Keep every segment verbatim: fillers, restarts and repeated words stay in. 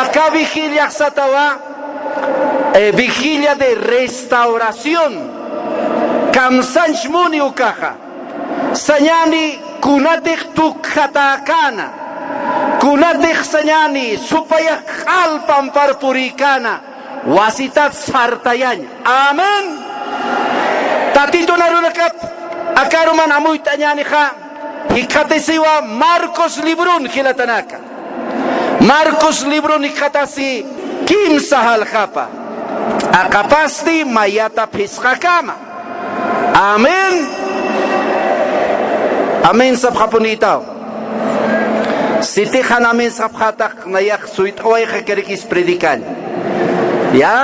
Aka vigilia satawa, eh, vigilia de restauración. Kamsanch muni ukaxa. Sañani kunatix tukjatäkäna, kunatix sañani supayax q'al pampar purïkäna, wasitat sartayañ. Amén. Tatitun arunakap, aka aruman amuyt'añänixa, jikxatisiwa Marcos librun jilatanaka. Marcos librun jikxatasi kimsa jaljapa. T'aqapasti mayata phisqakama. Amén. Amén sapxapunïtaw. Sitix jan amén sapxätax nayax suyt'awayxakarikis predicañ. ¿Ya?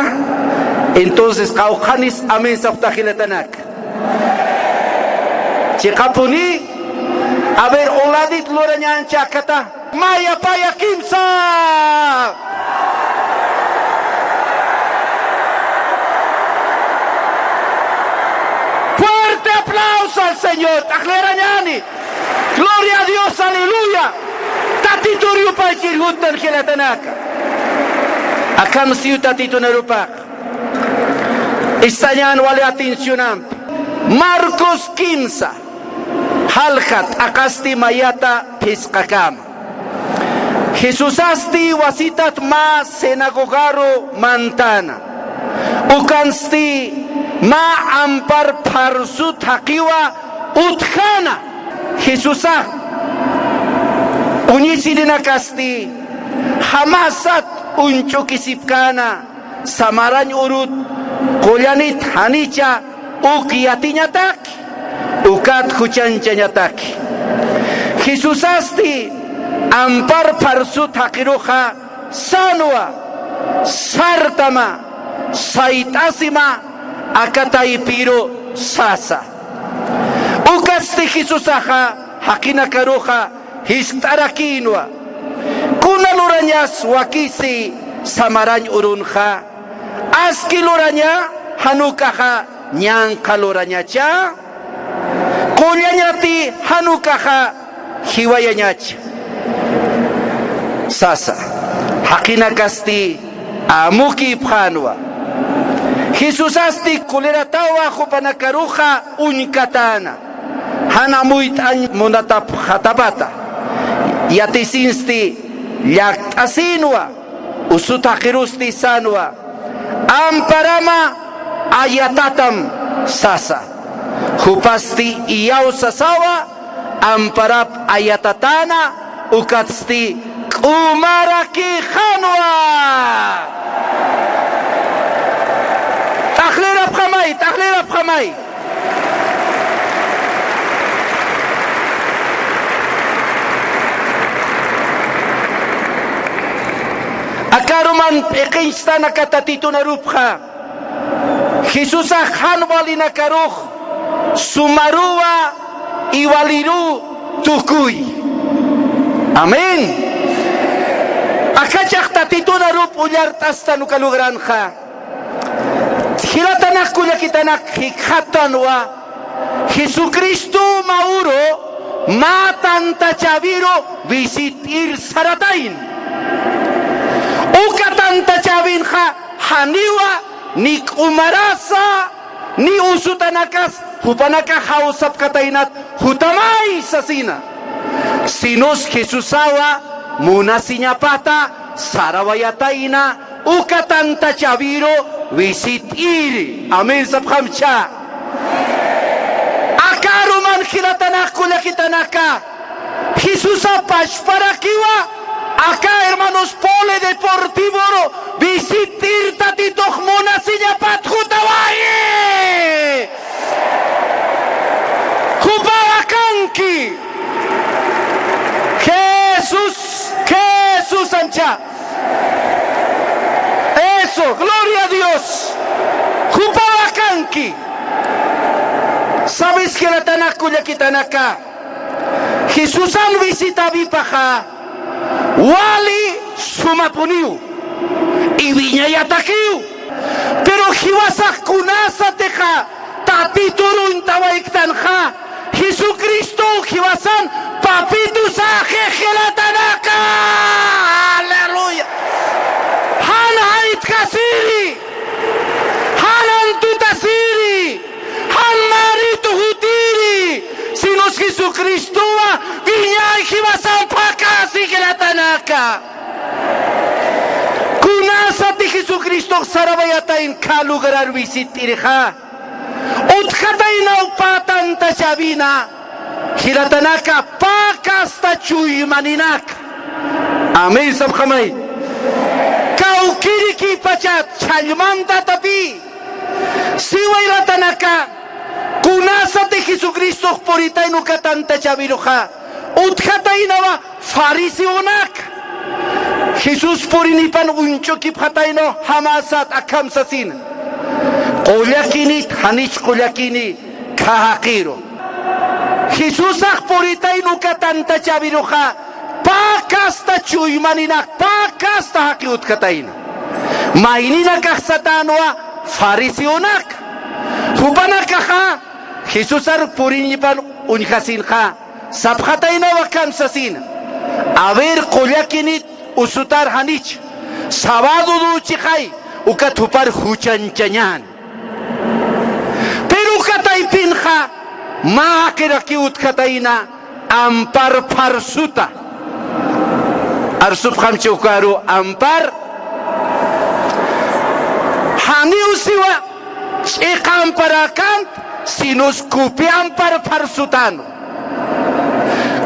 Entonces, qawqhanis amén sapxta jilatanak. Chiqapuni, a ver, oladit lurañäni chakata. Maya, paya, kimsa. Fuerte aplauso al Señor. T'aqlirañäni. Gloria a Dios, aleluya. Tatitun yupaychir juttan jilatanaka. Akham siyu Tatitun arupax. Istañän wali atencionampi. Marcos kimsa. Jalja t'aqasti mayata phisqakama. Jesusasti wasitat mä sinagogaru mantäna. Ukansti mä ampar pharsu thaqiwa utjäna. Jesusax uñisirinakasti jamasat uñch'ukisipkäna. Samarañ urut qullanit janicha uk yatiñataki, ukat juchañchañataki. Jesusasti ampar pharsu thaqiruxa sänwa, sartama, sayt'asima, aka taypiru sasa. Ukatsti Jesusaxa jaqinakaruxa jiskt'arakïnwa. Kuna lurañas wakisi samarañ urunxa, aski luraña, jan ukaxa ñanqha lurañacha, qullañati jan ukaxa jiwayañacha sasa. Jaqinakasti amukïpxänwa. Jesusasti kuliratawa jupanakaruxa uñkatäna. Jan amuyt'añ munatapxatapata. Yatisinsti llakt'asïnwa, usu thaqirusti sänwa. Amparama ayatatam sasa. Jupasti iyaw sasawa, amparap ayatatäna, ukatsti k'umarakïxänwa. T'aqlirapxamay, t'aqlirapxamay. Aka aruman p'iqinchtan aka Tatitun arupxa. Jesusax jan walinakarux sumaruwa iwaliruw tukuy. Amén. Akachax Tatitun arup ullart'astan uka lugranxa. Jilatanak kullakitanak jikxatanwa. Jesucristo mä uru mä tantachäwiru visit'ir saratayna. Uka tantachäwinxa janiwa ni k'umarasa, ni usutanakas jupanakax jawsapkataynat jutamay sasina. Sinus Jesusawa munasiñapata sarawayatayna uka tantachäwiru visit'iri. Amén sapxamcha. Aka aruman jilatanak kullakitanaka, Jesusa pachparakiwa, aka hermanos polideportivoru visit'ir Tatitux munasiñapat jutawayi. Jupawa kanki. Jesús, Jesús ancha. Eso, gloria a Dios. Jupawa kanki. Sabes que la tanaku llakitanaka. Jesusan visitawipaxa wali sumapuniw, iwiñayatakiw. Pero jiwasax kunasatixa Tatitur uñt'awayktanxa, Jesucristo jiwasan papitusaxi jilatanaka. Aleluya. Jesucristowa wiñay jiwasan p'akasi jilatanaka. Kunasati Jesucristox sarawayatayn khä lugarar visit'irixa, utjataynaw pä tantachäwina jilatanaka, pä casta chuymaninaka. Amén sapxamay. Kawkïrikïpachat chhallmantatapï. Siwa jilatanaka, kunasati Jesucristox puritayna uka tantachäwiruxa, utjataynawa fariseonaka. Jesús purinipan uñch'ukipxataynaw, jamäsat akham sasina: Qullakinit, janich qullakini khä jaqiru. Jesusax puritayna uka tantachäwiruxa, pä casta chuymaninaka, pä casta jaqi utjatayna. Mayninakax satänwa fariseonaka. Jupanakaxa Jesusar purinipan uñjasinxa, sapxataynaw akham sasina: A ver, qullakinit usutar janich, sábado duchixay, ukat jupar juchañchañän. Pero uka taypinxa mä jaqirakiw utjatayna, ampar pharsuta. Arsupxamchi ukaru ampar. Janiw siwa ch'iqa amparäkänti, sino copia ampar pharsutanwa.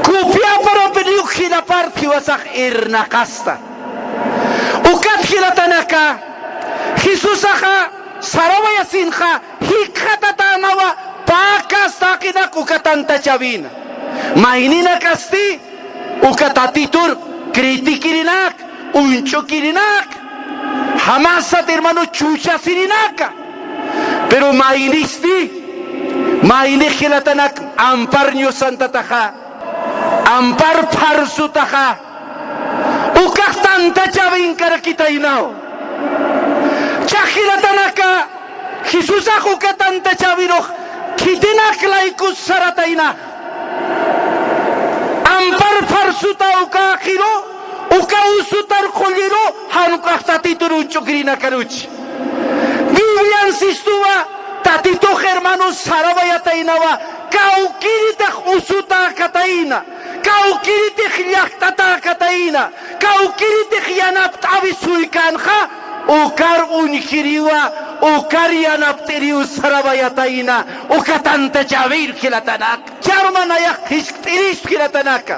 Copia ampar, pero jilapart jiwasax irnaqasta. Ukat jilatanaka, Jesusaxa sarawayasinxa, jikxatatänawa pä casta jaqinak uka tantachäwina. Mayninakasti uka Tatitur critiquirinak, uñch'ukirinak, jamäsat hermano chuchasirinaka. Pero maynisti, maynix jilatanak ampar ñusantataxa, ampar pharsutaxa, ukax tantachäwinkarakitaynaw. Jichhax jilatanaka, Jesusax uka tantachäwirux khitinak laykus saratayna. Ampar pharsuta uka jaqiru, uka usutar qulliru, jan ukax Tatitur uñch'ukirinakaruchi. Biblian sistuwa, Tatitux hermanos sarawayataynawa, kawkïritix usutäkatayna, kawkïritix llaqtatäkatayna, kawkïritix yanapt'äwi suykänxa, ukar uñjiriwa, ukar yanapt'iriw sarawayatayna, uka tantachäwir jilatanak. Charma nayax jiskt'irist jilatanaka.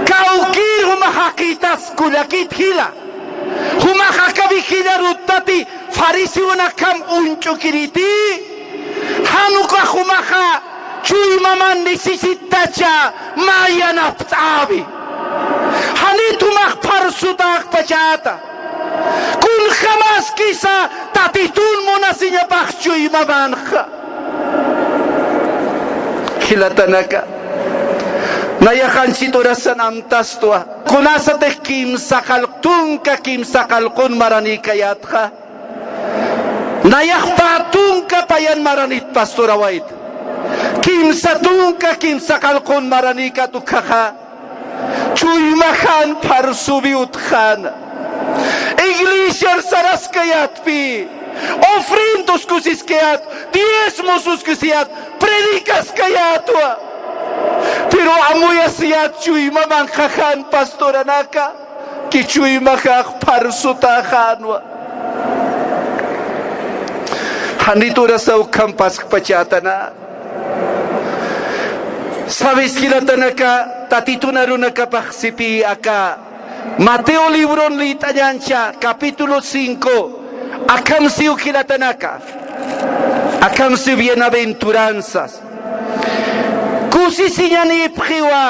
Kawkïr jumax jaqïtas kullakit jila. Jumax akawi jila ruttati fariseonakham uñch'ukiriti. Jan ukax jumaxa chuymaman necesitacha mä yanapt'äwi. Janit jumax pharsutäkpachäta. Kunjamaskisa Tatitun munasiñapax chuymamanxa. Jilatanaka, nayax anchhit urasan amtastwa. Kunasatix kimsa qallq tunka, kimsa qallqun maranïkayätxa. Nayax pä tunka payan maranit pastorawayta. Kimsa tunka, kimsa qallqun maranïkät ukkhaxa. Chuymaxan pharsuwi utjäna. Iglesiar saraskayätpï, ofrenda uskusiskayät, diezmos uskusiyät, predikaskayätwa. Pero amuyasiyät chuymaman qhaxan pastoranaka, ki chuymaxax pharsutäxänwa. Janit urasa ukham paskpachätana. Sabes jilatanaka, Tatitun arunakapax sipï aka Mateo libron liyt'añancha, capítulo cinco, akham siw jilatanaka. Akham siw bienaventuranzas. Kusisiñanïpxiwa,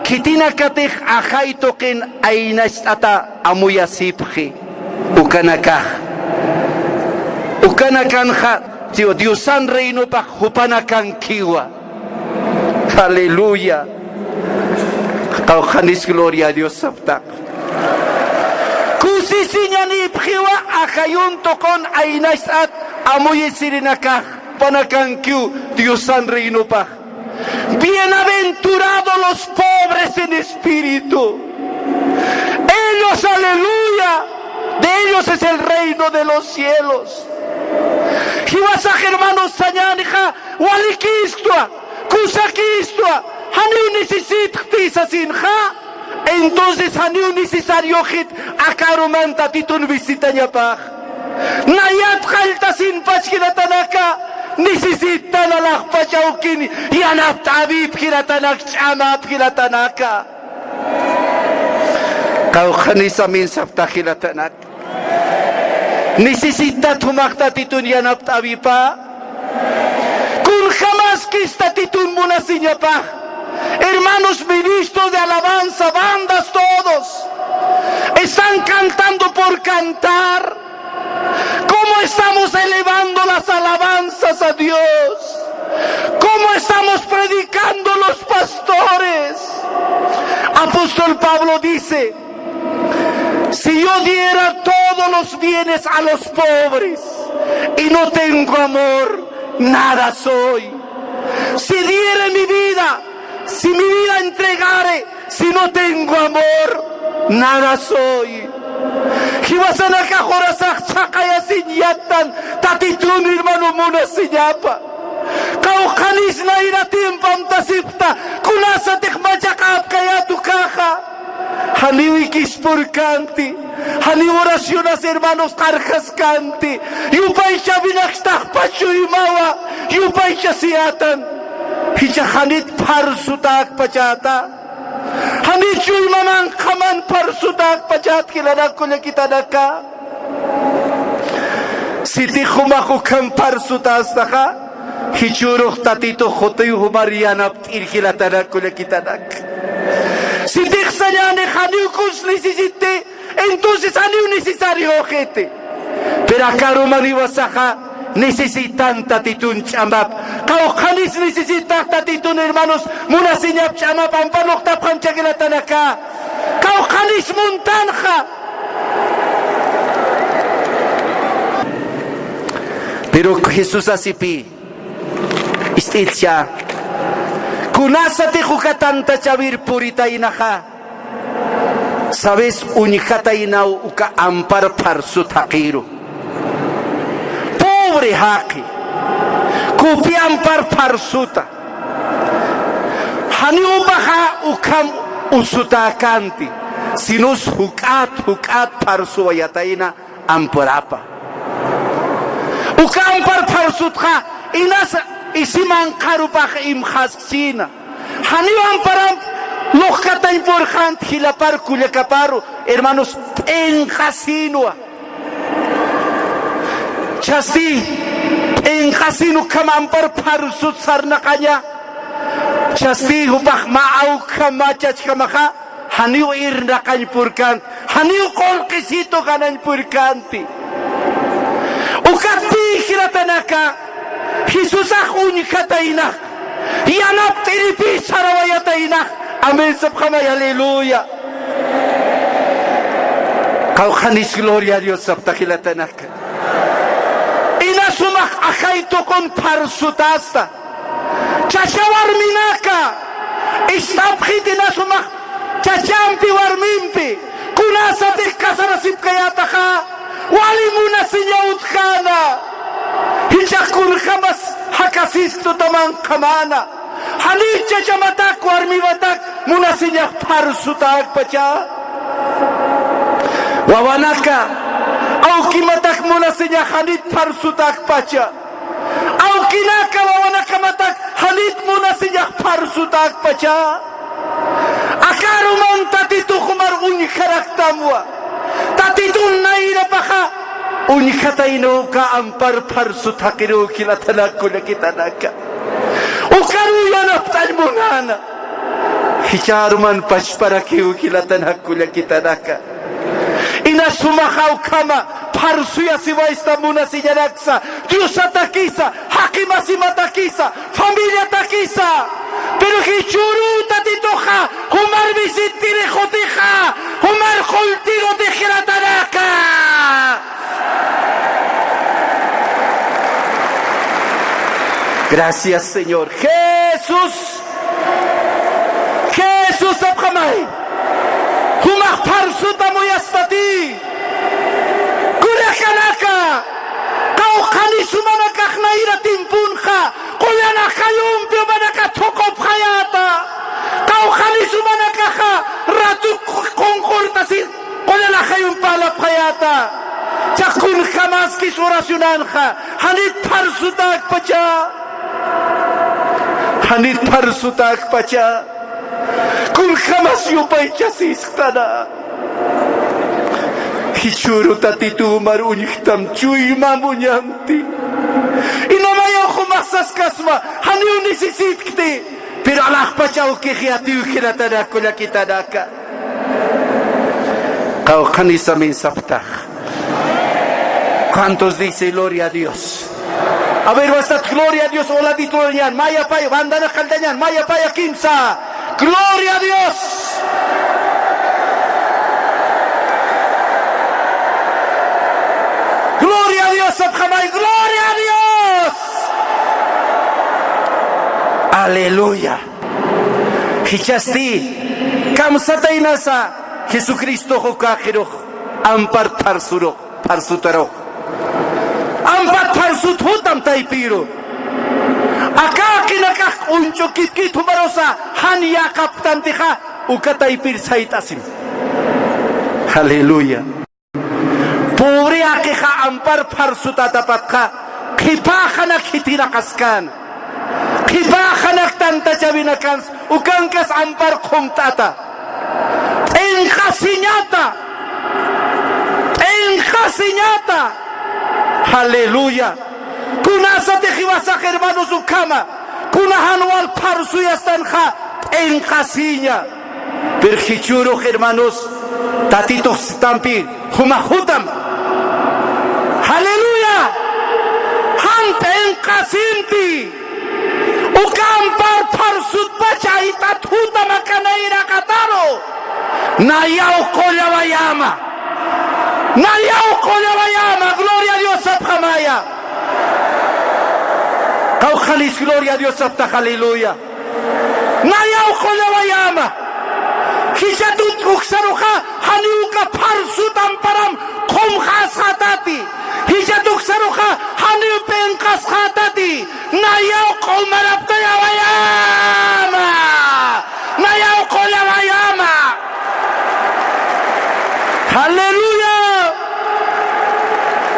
khitinakatix ajay tuqin aynacht'ata amuyasipxi. Ukanakax. Ukanakanxa, Diosan reinopax jupanakankiwa. Aleluya. Qawqhanis gloria a Dios saptaq. Kusisiñanïpxiwa ajayun tuqun aynacht'at amuyisirinakax, jupanakankiw Diosan reinopax. Bienaventurados los pobres en espíritu. Ellos, aleluya, de ellos es el reino de los cielos. Jiwasax hermanos sañänixa, walikïstwa, kusakïstwa, Janiw necesitxti sasinxa, entonces janiw necesariojit aka aruman Tatitun visitañapax. Nayat qalltasinpach jilatanaka, necesitan alaxpach awkin yanapt'äwip jilatanak, ch'amap jilatanaka. Qawqhanis amén sapxta jilatanak. Necesitat jumax Tatitun yanapt'äwipa. Kunjamaskis Tatitun munasiñapax. Hermanos ministros de alabanza, bandas, todos están cantando por cantar. ¿Cómo estamos elevando las alabanzas a Dios? ¿Cómo estamos predicando los pastores? Apóstol Pablo dice, si yo diera todos los bienes a los pobres y no tengo amor, nada soy. Si diere mi vida, si mi vida entregare, si no tengo amor, nada soy. Jiwasanakax jurasax chhaqayasiñ yattan Tatitun, hermano, munasiñapa. Qawqhanis nayra tiempo amtasipxta, kunasatix machaqapkayät ukaxa. Janiw ikispurkänti, janiw oracionas hermanos qarjaskanti, yupaychawinakstaxpach chuymawa, yupaychasiyätan. Jichhax janit pharsutäkpachäta. Janit chuyma manqhaman pharsutäkpachät jilanak kullakitanaka. Sitix jumax ukham pharsutästaxa, jichhürux Tatitux jutï jumar yanapt'ir jilatanak kullakitanak. Sitix sañäni janiw kuns necesiti, entonces janiw necesariojiti. Pero aka aruman jiwasaxa necesitan Tatitun ch'amap. Qawqhanis necesitax Tatitun, hermanos, munasiñap ch'amap ampar lluqtapxamcha jilatanaka. Qawqhanis muntanxa. Pero Jesús asipï, ist'itcha, kunasatix uka tantachäwir puritaynaxa, ¿sabes? Uñjataynaw uka ampar pharsut jaqiru. Pobre jaqi. Kupi ampar pharsuta. Janiw jupaxa ukham usutäkänti, sinus juk'at, juk'at pharsuwayatayna amparapa. Uka ampar pharsutxa inas isi manqharupax imxaskchïna. Janiw amparamp lluqkatañ purxant jilapar kullakaparu, hermanos, p'inqasinwa. Chhasti p'inqasin ukham ampar pharsut sarnaqaña. Chhasti jupax mä awkham mä chachjamaxa janiw irnaqañ purkänti, janiw qullqisitu ganañ purkänti. Ukatpï jilatanaka, Jesusax uñjataynax, yanapt'iripï sarawayataynax. Amén sapxamay, aleluya. Qawqhanis gloria a Dios sapxta jilatanaka. Inas jumax ajay tuqun pharsutästa. Chacha warminaka ist'apxiti, inas jumax chachampi warmimpi, kunasatix casarasipkayätaxa, wali munasiñaw utjäna. Jichhax kunjamas jakasisk tutamanqhamäna. Janit chachamatak warmimatak munasiñax pharsutäkpacha. Wawanaka, awkimatak munasiñax janit pharsutäkpacha. Awkinaka wawanakamatak janit munasiñax pharsutäkpacha. Aka aruman Tatitux jumar uñjaraktamwa. Tatitun nayrapaxa uñjataynaw uka ampar pharsut jaqiruw jilatanak kullakitanaka. Ukaruw yanapt'añ munäna. Jichha aruman pachparakiw jilatanak kullakitanaka. Inas jumaxa ukhama pharsuyasiwaysta munasiñanaksa, Diosatakisa, jaqimasimatakisa, familiatakisa. Pero jichhüru Tatituxa jumar visitiri jutixa, jumar qulltiri jutixa jilatanaka. Gracias, Señor. Jesús. Jesús sapxamay. Jumax pharsuta muyastati. Kullakanaka, qawqhanis jumanakax nayra timpunxa, qullan ajayumpi jumanakax thuqupxayäta. Así, qullan ajayump parlapxayäta. Cha kunjamaskis oracionanxa, janit pharsutäkpacha. Janit pharsutäkpacha. Kunjamas yupaychasisktana. Jichhüru Tatitux mar uñjtam, chuymam uñamti. Inamayaw jumax saskasma, janiw necesitkti. Pero alaxpachaw awkix yatiw jilatanaka, kullakitanaka. Qawqhanis amén sapxtax. ¿Cuántos dice gloria a Dios? A ver, bastat gloria a Dios, oladito ñan, mayapay, bandana qalltañan, mayapay, kimsa. Gloria a Dios. Gloria a Dios, sapxamay, gloria a Dios. Aleluya. Jichhasti, kamsataynasa Jesucristox uka jaqirux, amparta pharsurux, pharsutarux. Amparta pharsut jutam taypiru. Aka jaqinakax q'uñch'u kitkit jumarusa jan yäqapktantixa, uka taypir sayt'asim. Aleluya. Pobre jaqixa ampar pharsutätapatxa, qhipäxanak khitinaqaskäna. Qhipäxanak tantachawinakansa, ukankas ampar qhumt'ata. T'inqasiñata. T'inqasiñata. Aleluya. Kunasatix jiwasax hermanos ukhama, kuna jan wal pharsuyastanxa, t'inqasiña. Pero jichhürux, hermanos, Tatitux sitampi jumax jutam. Aleluya. Jan t'inqasimti. Uka ampar pharsutpach ayt'at jutam aka nayraqataru. Nayaw qullawayäma. Nayaw qullawayäma. Gloria a Dios sapxamaya. Qawqhanis gloria a Dios sapxtax, aleluya. Nayaw qullawayäma. Jichhat uksaruxa janiw uka pharsut amparam qhumxasxätati. Jichhat uksaruxa janiw p'inqasxätati. Nayaw q'umaraptayawayäma. Nayaw qullawayäma. Aleluya.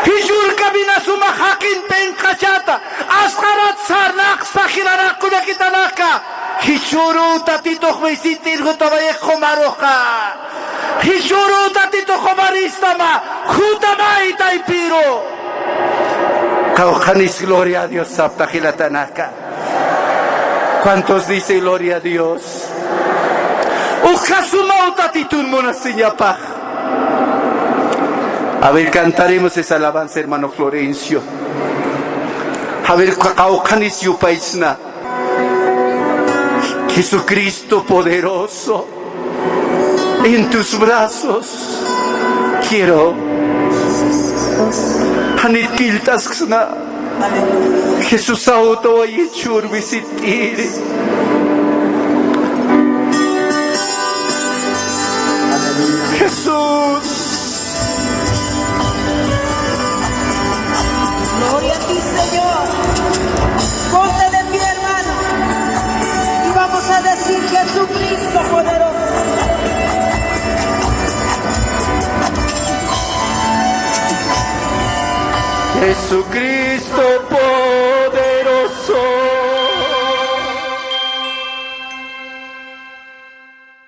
Jichhür camina suma jaqin p'inqachata. Asqarat sarnaqsa jilanaq kullakitanaka. Jichhüru Tatitux visit'ir jutamay qumaruxa. Jichhüru Tatitux qumaristama. Jutamay taypiru. Qawqhanis gloria a Dios sapxta jilatanaka. ¿Cuántos dice gloria a Dios? Ukhasumaw Tatitun munasiñapax. A ver, cantaremos esa alabanza, hermano Florencio. A ver, qawqhanis yupaychna. Jesucristo poderoso, en tus brazos quiero. Janit killt'asksna. Jesús, awtawayi, jichhür visit'iri. Jesús. Gloria a ti, Señor. Ponte de pie, hermano. Y vamos a decir: "Jesucristo poderoso". Jesucristo